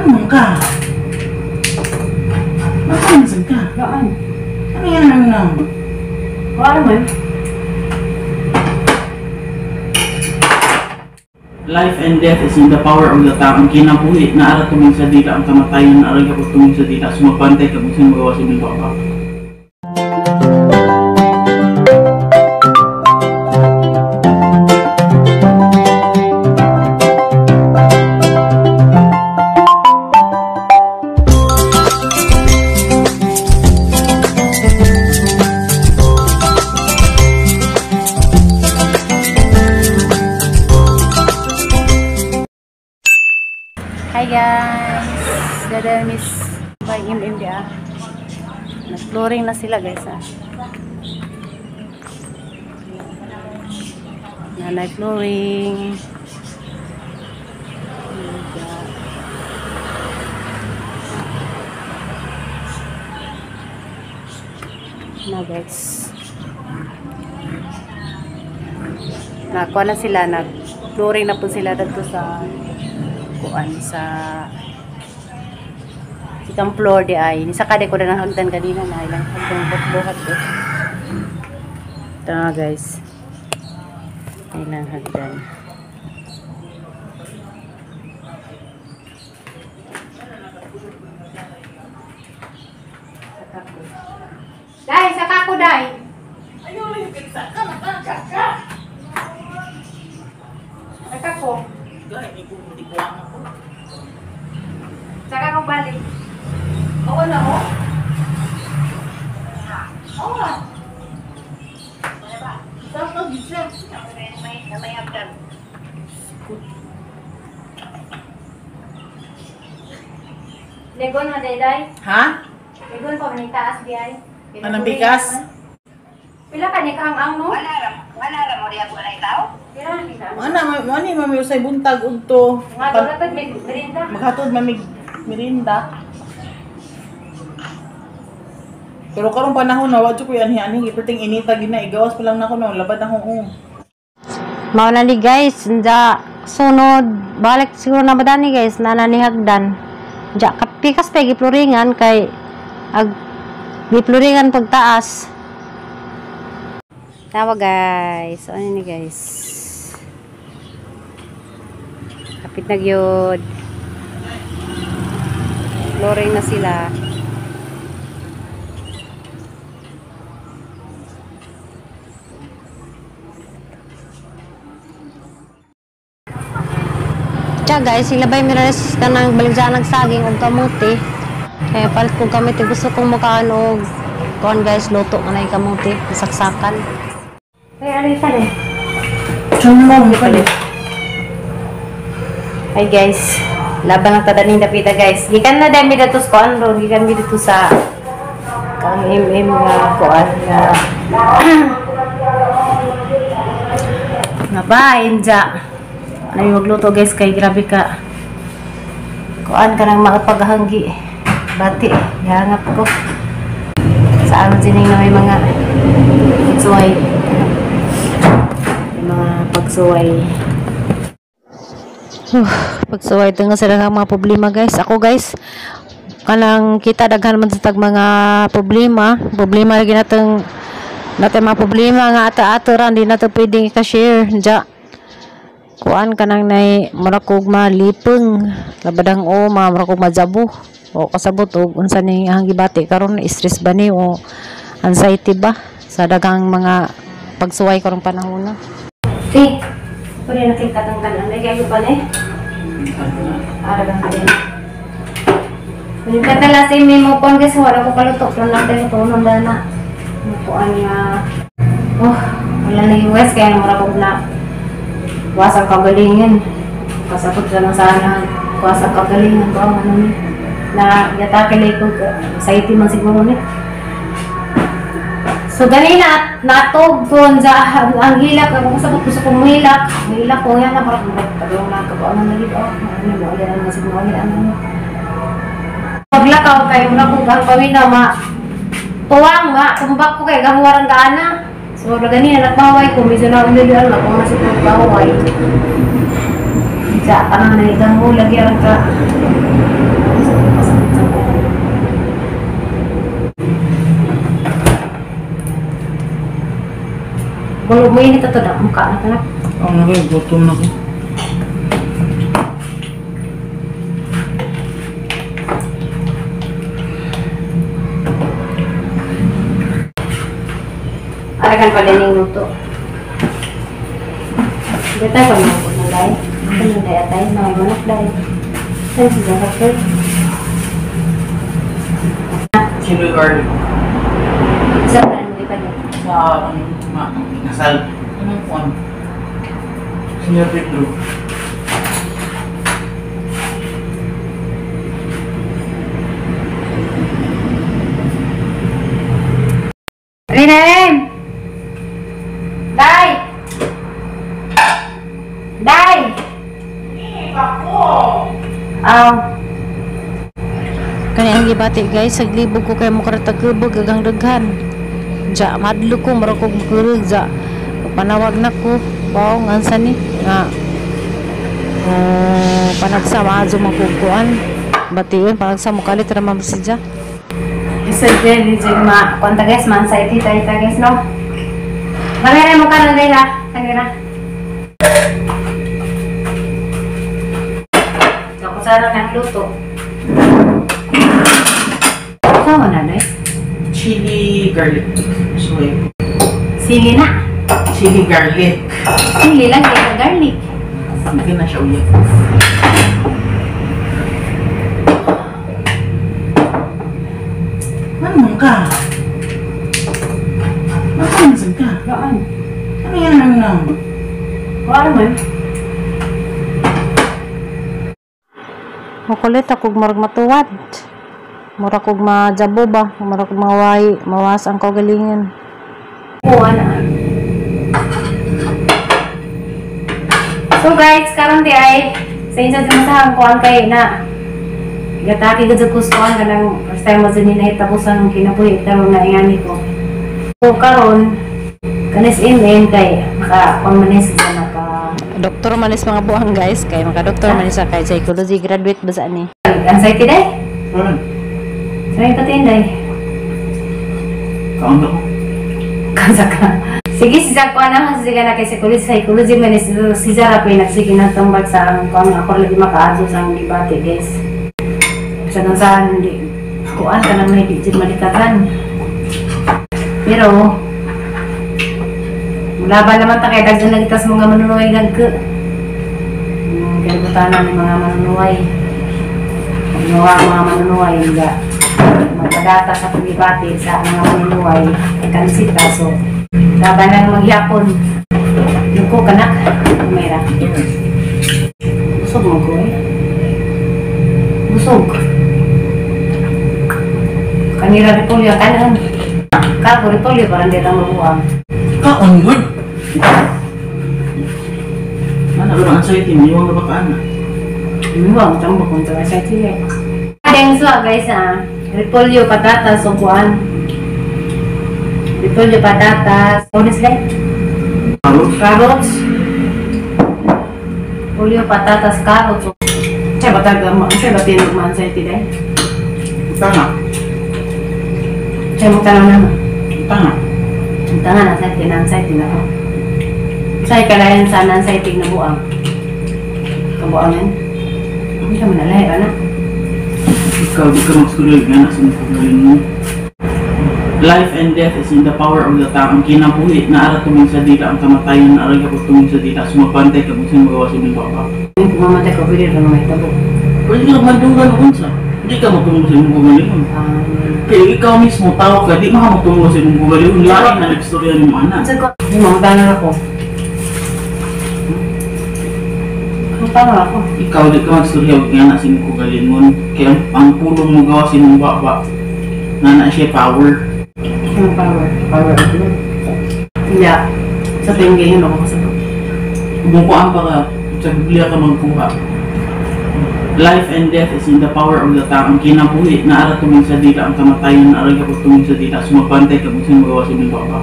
Ano man ka? Bakit ka? Gaan. Ano yan ang nang? Wala man. Life and death is in the power of the tongue. Ang kinabuhi na ara tumong sa dila, ang kamatayon na ara gapos tumong sa dila. Sumabantay ka kung sino magawa sa imong baba. Hi guys! Dada Miss by MMD ah. Nag-flooring na sila guys ah. Nanay flooring. Na guys. Nakuha na sila, nag-flooring na po sila dito sa kuan sa second floor di ay ni sakade ko na ng hagdan kanina na ilang hagdan buhat ko. Ito nga guys, ilang hagdan. Dai saka ko dai. Ayaw lang yung saka ka ka. Saka ko. Dai ko hindi ko ako. Saka ko balik. Oo na ho. Oo na. Saka gid siya. May hagdan. Legon na day. Ha? Legon pa man taas di ay. Anong bigas? Pila ka ni kaang no? Wala ra mo diya wala ikaw. Pila na kita. Ana, mo ni mami usay buntag udto. Nga doon na may merinda. Maghatod mami merinda. Pero karong panahon na wa jud ko yan ani iperting inita gid na igawas pa lang nako no labad na ko. Mao na ni guys, nja sunod balik siguro na madani guys na nanihagdan. Nja kapikas pa giploringan kay ag giploringan pagtaas. Tawa guys, ano ni guys? Kapit na gyud. Flooring na sila. Tsa guys, sila ba miras kanang baligya ng saging og kamuti. Kaya palit kong kamuti, gusto kong mukaan og kuan guys, luto na yung kamuti, saksakan. Kaya ano yung palit? Chummo mo palit. Hi guys, laban ang tadaning dapita guys. Gikan na dami dito sa kuan ron, gikan mi dito sa kang MM nga kuan nga. Nga ba inja. Ano yung magluto guys kay grabe ka. Kuan ka nang makapaghanggi. Bati, gihangap ko. Sa ano sining na may mga pagsuway. May mga pagsuway. Pagsuway ito nga sila mga problema guys. Ako guys, kanang kita daghan man sa tag mga problema. Problema lagi natong natin mga problema nga ata-ato ra hindi nato pwedeng i-share. Diya. Kuan kanang nay mura kog malipeng labadang o mura kog majabo o kasabot og unsa ning ang gibati karon, stress ba ni o anxiety ba sa daghang mga pagsuway karong panahon na. Eh, pwede na kay katangkan anay kayo pa ni. Ara lang din. Kunin ka si mimo kon guys, wala ko kaluto pero natin ko nung dana. Kuan nga. Oh, wala na yung West kaya mura kog na wasang kagalingan. Kasabot ka lang sana. Wasang kagalingan ba? Ano ni? Na yatake lang ko anxiety man siguro ni. So ganina natog ko sa ang hilak ako kasabot gusto kong muhilak. Muhilak ko yan na parang padung na ka ano na gid oh. Ano mo yan ang siguro yan ano. Paglakaw kay mura kog ang pamina ma tuwang ma tumbak ko kay gahuwaran kaana. So, ganina, nagbaway ko. Medyo na ulit lang ako na siguro nagbaway. Sa, parang naligang mo, lagi ang ka. Kung mainit ito na, mukha na ka na. Oo na kayo, gutom na ko. Arakan pa din yung luto. Hindi tayo pa mga na day. Ano day atay? Mga manok day. Saan si Zara? Chili garlic. Sa ano di pa din? Sa nasal. Anong kuwan? Senyor Pedro. Rinem! Day! Day! Aw. Kani ang gibati guys, saglibog ko kay mo karatagubog agang daghan. Ja, madlo ko murag kog makurog ja. Panawag na ko, wow, nga ni nga. Oh, panagsa maazo magkukuan. Bation panagsa mo kalit ra man si ja. So, dyan, dyan, ma, kwanta guys, ma anxiety tayo ta guys, no? Mamaya mo ka na dahil ha, kanina. So, kung saan ang luto. Sama na, guys. Chili garlic. Sorry. Sili na. Chili garlic. Sili lang, kaya garlic. Hindi na siya ulit. Ano man ka? Makamansin ka? Saan? Ano yan ang nang? Wala man. Makulit ako murag matuwad. Murag kog majabo ba? Murag kog maway, mawas ang kagalingan. Oo, ana. So guys, karon di ay sa inyo sa masahang kuan kay na gataki gud sa kustuan kanang first time mo jud ni nahitabo ang kinabuhi tarong na ingani ko. So karon kanis MM kay maka kuan man ni siya naka doktor man is mga buang guys kay maka doktor man isa kay psychology graduate ba sa ani. Anxiety day? Karon. Sa ito day. Kaon ko. Kansa ka. Sige, si Zach, kuha na, sige na kay psychology, psychology man is si Zara pa yung nagsige na tambag sa ang kuha ako lagi makaadyo sa ang gibati, guys. Sa nang saan, hindi, kuhaan ka nang may di dyan malikagan. Pero, laban naman ta kay daghan na kita sa mga manunuay nagka. Kalibutan na ng mga manunuay. Magawa ang mga manunuay, nga magpadata sa pagibati sa mga manunuay, ay kansita, so, laban lang magyapon. Luko kanak, kumera. Busog mo ko eh. Busog. Kanira repolyo kanan. Kako repolyo parang di lang mabuang. Kaon good. Ano ba ang anxiety mo? Yung ba ka ana? Mabuang tambok kung sa anxiety eh. Adeng suwa guys ah. Repolyo patatas o kuan. Repolyo patatas. Honestly? Carrots. Carrots. Polio, patatas, carrots. Siya ba taga mo? Siya ba tinog man sa iti day? Tanga. Siya mo tanong na. Tanga. Tanga na sa iti na sa iti na ko. Siya kalayan sa nan sa iti na buang. Kabuangan. Hindi ka manalay ana. Ikaw di ka magsulod nga na sa mga mo. Life and death is in the power of the tongue. Ang kinabuhi na ara tumong sa dila, ang kamatayon na ara gapos tumong sa dila. Sumabantay ka kung sino magawa sa imong baba. Kung mamatay ko, pwede rin naman itabo. Pwede ka magdunggan o unsa. Hindi ka magtungo sa imong kagalingon. Kaya ikaw mismo, tao ka, di mo ka magtungo sa imong kagalingon. Lain na nag-istorya ni mo, anak. Hindi, mamatay ako. Mamatay ako. Ikaw, di ka magstorya og nga na sa imong kagalingon. Kaya ang pulong mo gawa sa imong baba, na na siya power. Yung power. Power of love. Yeah. Sa tingin yun ako kasabot. Bumukuan pa ka, sa Biblia ka magkuha. Life and death is in the power of the tongue. Ang kinabuhi na ara tumong sa dila, ang kamatayon na ara gapos tumong sa dila. Sumabantay ka kung sino magawa sa imong baba.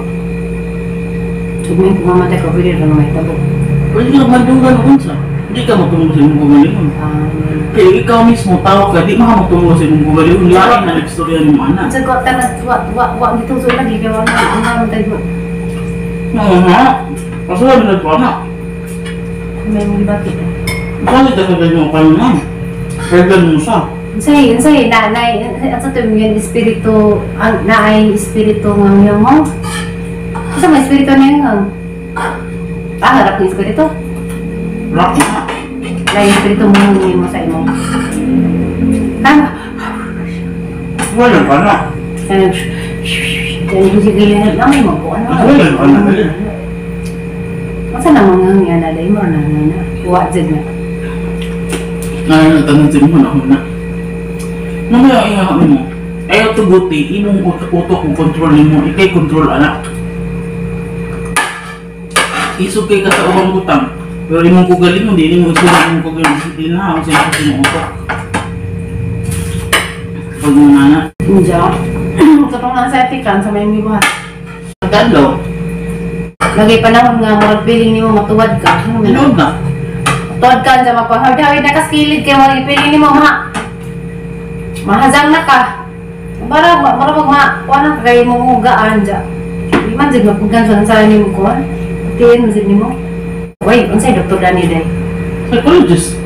So, kung mamatay ko, pwede rin naman itabo. Pwede ka magdunggan o unsa. Hindi ka magtungo sa imong kagalingon. Kaya ikaw mismo, tao ka, di mo ka magtungo sa imong kagalingon. Lain na nag-istorya ni mo, anak. Sa ko, tanas, wa, dito, so lagi, kaya wala, ang tayo. Oo nga. Kaso wala nagkuha na. May mong gibati. Salit ka sa ganyan kayo na. Pwede mo siya. Unsay unsay na na asa to yung espiritu ang naay espiritu nga mo? Asa may espiritu niya nga? Ah, harap ng espiritu. Rock na. Na espiritu mo mo sa imo. Tama. Wala ka na. Ano, sige na may mo ano. Wala ka na. Masa na mga nga na dai mo na na. Wa jud na. Ngayon, tanong sa mo na na. Mamaya ingat mo. Ayaw tuguti, imong utok kung control nimo, ikay control anak. Isog kay ka sa ubang butang. Pero imong kugaling mo, dili mo isog imong kugaling. Dili na ako sa imong utok. Pag mo na na. Inja. Katong nang sa etikan sa may mibuhat. Pagkadlaw, Lagi panahon nga murag feeling nimo matuwad ka. tinuod na. Tuwad ka dyan mapahawd-hawid na kaskilid kay murag feeling nimo ma mahazang na ka. Para para mag ma kuan ka kay mo gaan dya. Di man jud mapugan sa sa nimo kuan. Tiin mo jud nimo. Uy, unsay Doktor Danny day? Psychologist.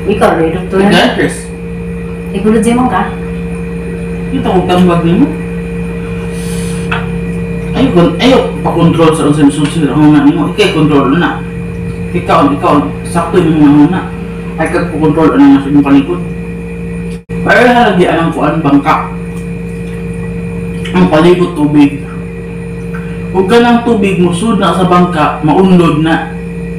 Ikaw rin, doktor. Psychiatrist. Psychology mo ka? Kita ko tambag nimo. Ayaw, ayaw pa-control sa unsay musulod ang una nimo. Ikay control na. Ikaw, sakto yung mga una. Ay kag control ano nga sa imong palikod. Pero halagi anang kuan bangka. Ang palibot tubig. Ug kanang tubig musud na sa bangka, maunlod na.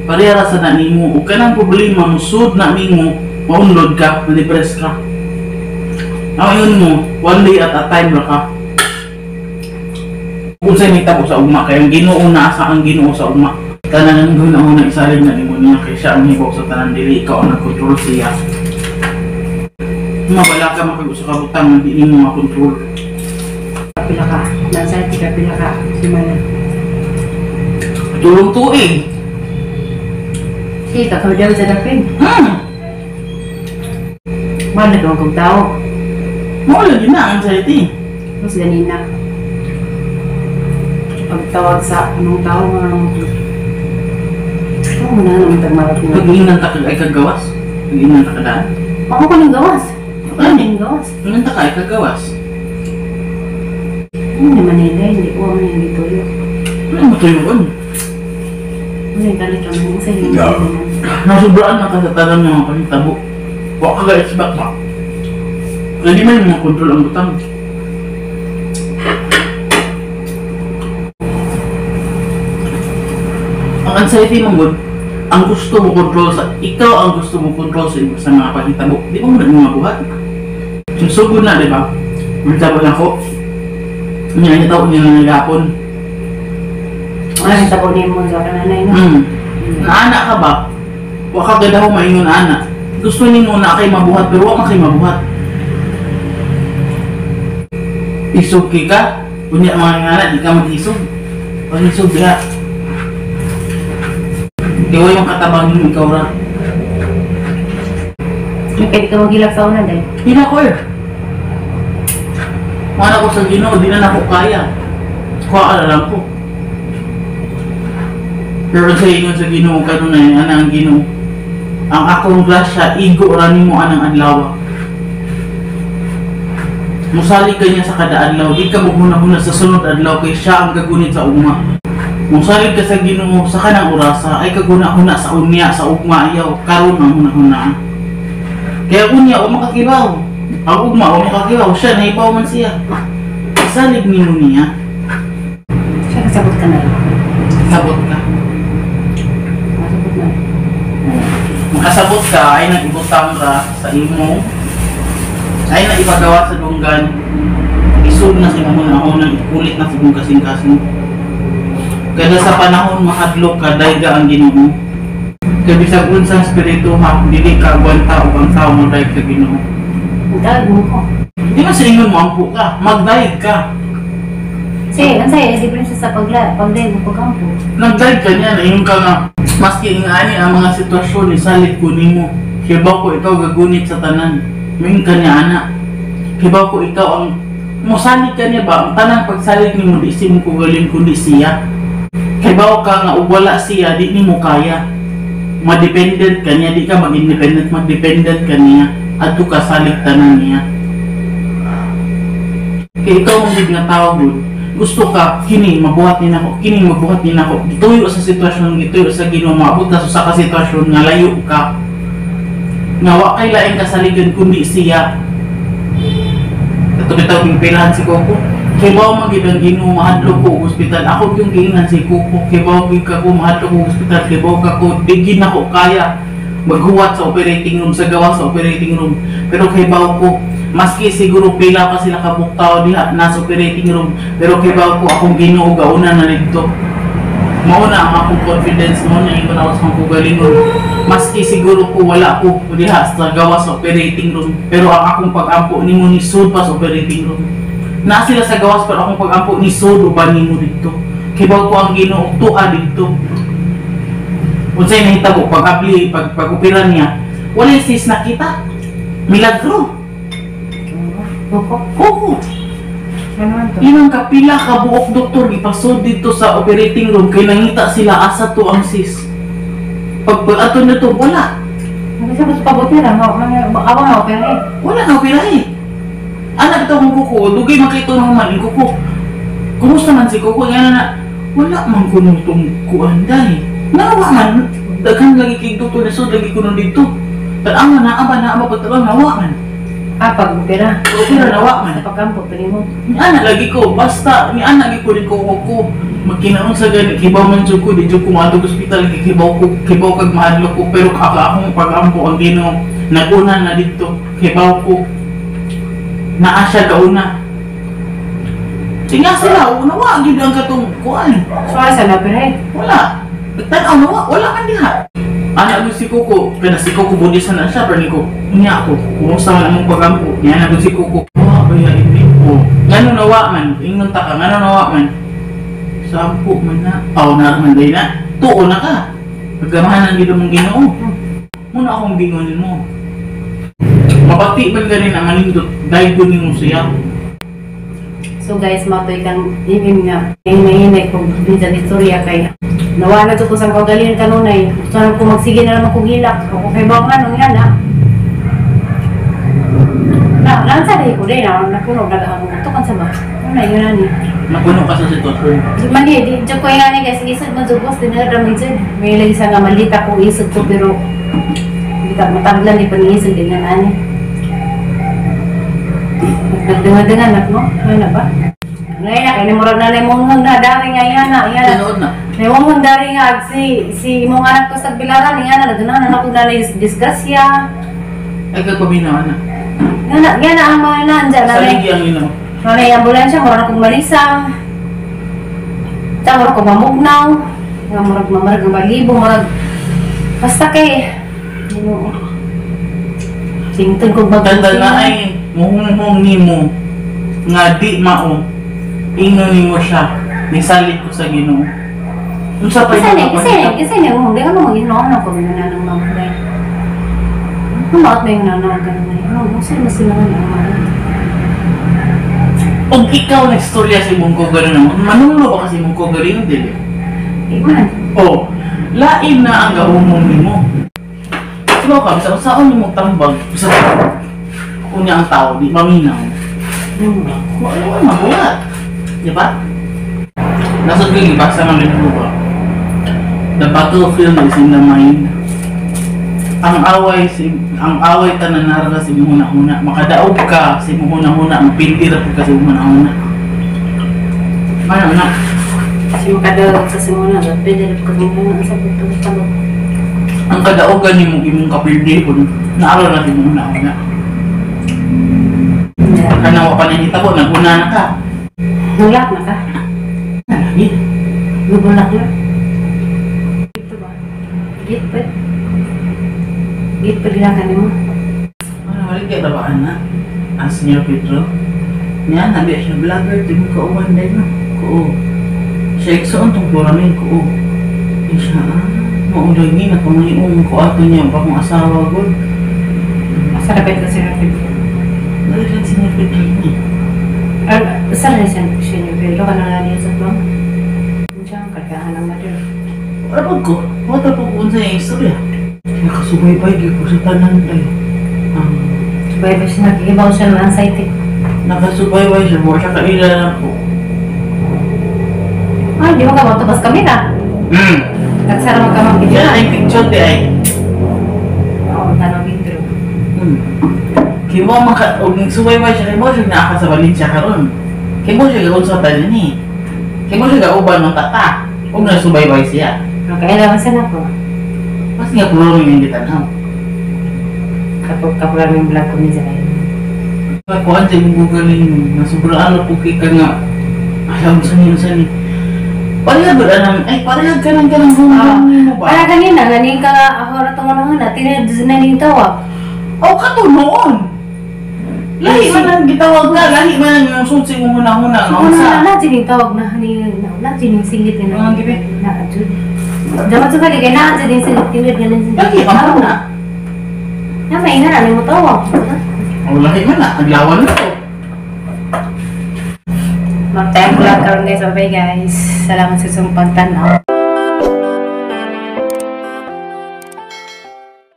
Pareha ra sa na nimo. Ug kanang problema musud na nimo, maunlod ka, ma-depress ka. Ang ingon mo, one day at a time ra ka. Kung sa'yo may tabo sa ugma, kaya ang Ginoo na asa ang Ginoo sa ugma. Tanan ang guna-una isalig na nimo niya kay siya ang hibaw sa tanan dili ikaw ang nagkontrol siya. Mabala ka makag-usa ka butang di nimo makontrol. Pila ka. Nasa tika pila ka. Semana. Tulong tuig. Sige, kakaw daw sa dapin. Mahal na kang tao. Mao lagi na ang anxiety. Mas ganina. Pagtawag sa anong tao nga Ikaw mo na naman tagmalat mo. Pag-inan ta ay kagawas. Pag-inan ta kadaan. Ako ko nang gawas. Ako nang gawas. Inan ta ka ay kagawas. Ano naman nila, hindi ko ako nang gituyo. Ano mo tuyon? Ano yung galit ka man sa hindi naman. Nasubraan na ka sa tanan ng mga pangitabo. Wa ka ga-expect ba? Kaya di man mo kontrol ang butang. Ang anxiety mo gud, ang gusto mo control sa ikaw ang gusto mo control sa sa mga pangitabo. Di mo man mga buhat. Yung sugod na, di ba? Magtabo na ko. Niya niya tao niya na nagapon. Wala nang tabo niya mo sa kananay no. Naana ka ba? Wa ka gadaho maingon ana. Gusto nimo na kay mabuhat pero wa man kay mabuhat. Isog kay ka, unya mga ngana di ka mag-isog. Pag-isog diha. Kay wa yung katabang nimo ikaw ra. Kaya di ka maghilak sa una dahil. Hila ko eh. Wala ko sa Ginoo, di na nako kaya. Kuha ka na lang ko. Pero sa ingon sa Ginoo kanunay, ana ang Ginoo. Ang akong grasya, igo ra nimo anang adlaw. Musalig ka niya sa kada adlaw, di ka maghuna-huna sa sunod adlaw kay siya ang gagunit sa ugma. Musalig ka sa Ginoo sa kanang orasa, ay kaguna-huna sa unya, sa ugma ayaw, karon ang huna-huna. Kaya unya wa makakibaw. Ang ugma wa makakibaw, siya nahibaw man siya. Salig nimo niya, Siya kasabot ka na. sabot ka. Kasabot na. Makasabot ka ay nag-ibutang ka sa imo ay naipagawa sa dunggan isog na sa imong hunahuna ikulit na sa imong kasing-kasing kada sa panahon mahadlok ka dayga ang Ginoo kay bisag unsang espiritu ha dili ka agwanta ug ang tao mo dayg sa Ginoo. Ang mo ko. Di man sa ingon mo ampo ka, magdayeg ka. Sige, ang saya, difference sa pagdayeg o pagkampo. Nagdayeg ka niya, naingon ka nga maski ingani ang mga sitwasyon isalit ko nimo. Kibaw ko ikaw gagunit sa tanan. Moingon ka niya ana. Kibaw ko ikaw ang musalig ka niya ba? Ang tanang pagsalig nimo di si mo kugaling kundi siya. Kibaw ka nga ug wala siya, di nimo kaya. Ma-dependent ka niya, di ka mag-independent, mag-dependent ka niya. Adto ka salig tanan niya. Kay ikaw ang gid nga tao gud. Gusto ka kini mabuhat ni nako, kini mabuhat ni nako. Gituyo sa sitwasyon, gituyo sa Ginoo, maabot ka sa usa ka sitwasyon nga layo ka. Nga wa kay laing kasaligan kundi siya. Ato bitaw pingpilahan si Coco. Kibaw man gid ang Ginoo, mahadlok ko og ospital. Ako yung giingnan si Coco, kibaw gid ka ko mahadlok ko og ospital, kibaw ka ko di gid nako kaya maghuwat sa operating room, sa gawas sa operating room. Pero kibaw ko, maski siguro pila pa sila kabuktaw diha nasa operating room, pero kibaw ko akong Ginoo gauna na didto. Mao na ang akong confidence, mao na ingon ako sa akong kaugalingon. Maski siguro ko wala ko diha sa gawas sa operating room, pero ang akong pag-ampo nimo ni sud pa sa operating room. Naa sila sa gawas pero akong pag-ampo ni sud uban nimo didto. Kibaw ko ang Ginoo tua didto. Unsay nahitabo pag abli pag pag-opera niya, walay cyst nakita. Milagro. Kuko. Kuko. Ano man to? Inang kapila ka buok doktor gipasod dito sa operating room kay nangita sila asa to ang cyst. Pag pag ato na to wala. Ano siya gusto pag-opera? Awa na opera eh. Wala na operahe. Anak ito akong kuko, dugay man kay ito naman kuko. Kumusta man si kuko? Nga na, wala man kuno tong kuan day. Nawa man, daghan lagi kay doktor na sud lagi kuno dito. Tan-awa na aba na aba pagtabang nawa man. Ah, pag-opera. Pag-opera nawa man. Sa pagkampo, pili mo. Ni ana lagi ko, basta ni ana lagi ko din ko ko magkinaon sa gani kibaw man jud ko, di jud ko maadtog ospital kay kibaw ko, kibaw kag mahadlok ko, pero kaka akong pag-ampo ang Ginoo naguna na didto, kibaw ko naa siya gauna. Tinga sila, nawa gyud ang katong kuan. So, asa na opera eh? Wala. Tan-aw nawa, wala man diha. Ana gud si Coco, kana si Coco budisa na siya pero ni ko niya ako, kumusta man among pag-ampo? Niya na gud si Coco. Wa ba ya hindi ko. Ngano nawa man, ingon ta ka, ngano nawa man. Sampo man na. Aw na man day na. Tuo na ka. Pagamahanan gid mong Ginoo. Muna akong gingon mo. Mapati man gani ang anindot, daygon nimo siya. So guys, matoy kang imim nga. Hinay-hinay kung minsan istorya kay nawala to ko sa kaugalingon kanunay. Gusto na ko magsige na naman kong hilak. Ako kay bawo nga nung yan ha. Na, lansa dahil ko din na napuno nagahamo to kan sa ba. Ano yun na ni. Napuno ka sa sitwasyon. Di man di, di ko nga ni guys, isod man jud boss din na ramay jud. May lagi sa nga malita ko isod ko pero bitaw mataglan di pa ni isod din nga ani. Nagdangan-dangan nak no? Ano na ba? Ngayon na, kaya murag na mong na dami nga yan na, yan na. Tinuod na. May mong dari nga si si imong anak ko sa bilaran nga na naganahan na ako na disgrasya. Ay kagpaminaw na. Nga na ang mga nandyan na Sa may ligi ang Ginoo. na ambulansya murag akong malisang. Ta murag ko mamugnaw. Nga murag mamurag nga malibo murag basta kay Ginoo. Sington kog Tanda na ay muhunghong nimo nga di mao ingon nimo siya nisalig ko sa Ginoo. Unsa pa Kasi ni, imong kasi ni, kasi ni, hindi ka naman ginawa ko yung nanang mama dahil. Ano bakit may nanang ka naman? Ano, saan ba sila nga naman? Og ikaw nagstorya sa imong kaugalingon, manulo ba kasi imong kaugalingon dili? Di man. Oh, lain na ang gahumong nimo. Sibaw ka, bisa unsaon nimo tambag, bisa unya ang tao di maminaw. Wala wala mabuhat. Di ba? Nasa kay gibasa man libro ba? The battlefield is in the mind. Ang away tanan nara sa imong hunahuna. Makadaog ka sa imong hunahuna, mapildi ra pud ka sa imong hunahuna. Ano na? Si makadaog sa simuna, pwede na ka muna sa buto sa Ang kadaogan nimo imong kapildihon, naaro na sa imong hunahuna. Kana wa pa nahitabo, naguna na ka. Nulak na ka? Lagi. Nubulak na? Ito ba? Git pa? Git pa din ka nimo? Ano, wala kaya tabaan na? Ang Senyor Pedro. Niya, nabi siya vlogger, di mo kauwan din no? Ko. Siya igsoon tong puramin ko. Eh siya, maulagi na kamahiong ko ato niya, bakong asawa gud. Asa na ka Senyor Pedro? Dali lang Senyor Pedro niya. Saan na siya Senyor Pedro? Ka na niya sa plong? Diyan ka. Ka anang mother. Wala po ko. Wala po ko unsa yung istorya. Nakasubaybay gyud ko sa tanan ay. Subaybay siya, nagigibaw siya ng anxiety. Nakasubaybay siya mo siya kaila na po. Ay, di mo ka matubas kami na. Nagsara mo ka mag video. Yan ay picture di ay. Oo, tanong intro. Kimo maka og subaybay siya kay mo siya naa ka sa Valencia karon. Kay mo siya gaun sa tanan ni. Kay mo siya gauban ng tata. Ug nasubaybay siya. Nakailawan siya na po. Mas nga pulo rin yung gitanaw. Kapag kapag yung vlog ko minsan ay. Kuan sa imong Google ninyo, nasubraan na po kay ka nga. Alam sa niyo sa ni. Pareha ba anang ay pareha ka nang kanang mo ba? Para kanina, ganing ka nga ako na itong ano na, tinod na ning tawag. Oh, kato noon. Lahi man ang gitawag na, lahi man ang yung sulsi mo huna-huna nga Una unsa. na, na, tawag na, ni, na, na, sining singit na. Mga gibi. Na, adjud. Dapat sa kali, kaya na, adjud, singit, tinod na, singit. Lahi man na. Na, may ina na, mo tawag. Oh, lahi man na, naglawan na to. Mag-time vlog karon guys. Bye guys. Salamat sa iyong pagtanaw.